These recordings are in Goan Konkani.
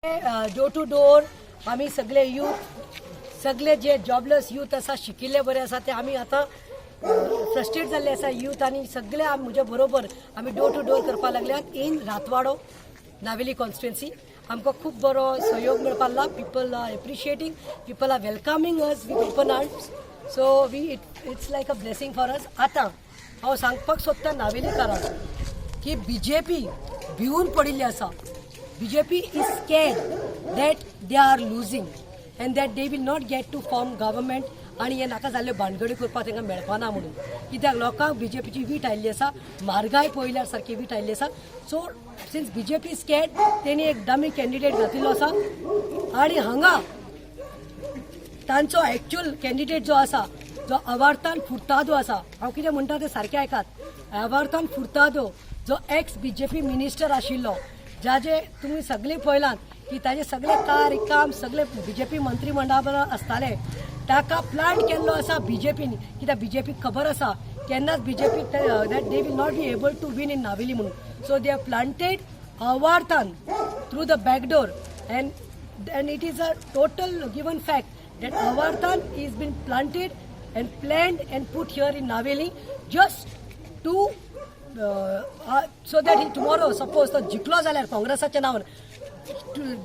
डोर टू डोर आमी सगळे यूथ, सगळे जे जॉबलेस यूथ आसा, शिकिल्ले बरे आसा, ते आमी आतां फ्रस्ट्रेट जाल्ले आसा यूथ आनी सगळे म्हज्या बरोबर आमी डोर टू डोर करपाक लागल्यात इन रातवाडो, नावेली कॉन्स्टिट्युएन्सी. आमकां खूब बरो सहयोग मेळपाक लागला. People are appreciating, people are welcoming us with open arms, so we it it's like a blessing for us. आतां हांव सांगपाक सोदता नावेलीकारांक की बीजेपी भिवून पडिल्ली आसा. BJP is scared that they are losing and that they will not get to form government आनी हे नाका जाल्ल्यो भानगडी करपाक तांकां मेळपाना म्हणून, कित्याक लोकांक बीजेपीची वीट आयिल्ली आसा. म्हारगाय पळयल्यार सारकी वीट आयिल्ली आसा. सो सिन्स बीजेपी स्केर्ड, तेणी एक डमी कॅन्डिडेट घातिल्लो आसा आनी हांगा तांचो एक्च्युअल कॅन्डिडेट जो आसा, जो अवार्तान फुर्तादो आसा. हांव कितें म्हणटा तें सारकें आयकात. अवार्तान फुर्तादो जो एक्स बीजेपी मिनिस्टर आशिल्लो, जाजे तुमी सगळीं पळयलात की ताजे सगळे कार्य काम सगळे बीजेपी मंत्रीमंडळा बरोबर आसताले, ताका प्लांट केल्लो आसा बीजेपीन, कित्याक बीजेपीक खबर आसा केन्नाच BJP that they will not be able to win in Navelim म्हणून. So they have planted Avartan through the back door and it is a total given fact that Avartan is been planted and planned and put here in Naveli just to so that he tomorrow, suppose तो जिखलो जाल्यार काँग्रेसाच्या नांवान,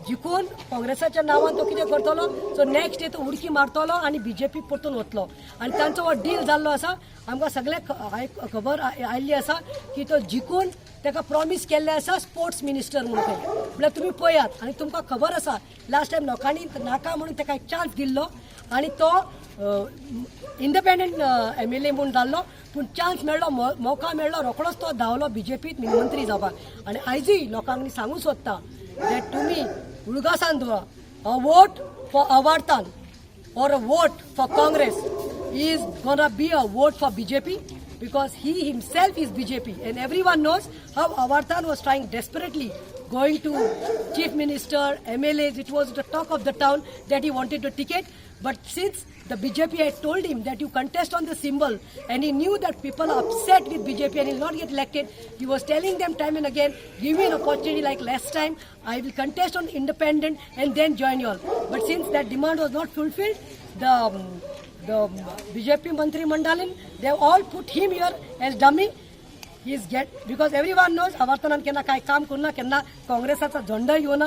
जिखून काँग्रेसाच्या नांवान तो कितें करतलो, सो नेक्स्ट डे तो उडकी मारतलो आनी बीजेपी परतून वतलो आनी तांचो हो डील जाल्लो आसा. आमकां सगळें खबर आयिल्ली आसा की तो जिखून ताका प्रॉमीस केल्लें आसा स्पोर्ट्स मिनिस्टर म्हणून खंय. म्हळ्यार तुमी पळयात आनी तुमकां खबर आसा, लास्ट टायम लोकांनी नाका म्हणून ताका एक चान्स दिल्लो आनी तो इंडिपेंडंट एमएलए म्हूण जाल्लो, पूण चान्स मेळ्ळो, मौका मेळ्ळो, रोखडोच तो धांवलो बीजेपीत मंत्री जावपाक. आनी आयजूय लोकांक सांगूंक सोदता that तुमी उडगासान दवरा, a vote for Avartan or a vote for Congress is gonna be a vote for BJP, because he himself is BJP and everyone knows how Avartan was trying desperately, going to chief minister, MLAs. It was the talk of the town that he wanted a ticket. But since the BJP had told him that you contest on the symbol and he knew that people are upset with BJP and he will not get elected, he was telling them time and again, "Give me an opportunity like last time, I will contest on independent and then join you all." But since that demand was not fulfilled, the BJP Mantri Mandalin, they have all put him here as dummy. He is get because everyone knows आवर्तनान केन्ना काय काम करूना, केन्ना काँग्रेसाचा झेंडो येवना.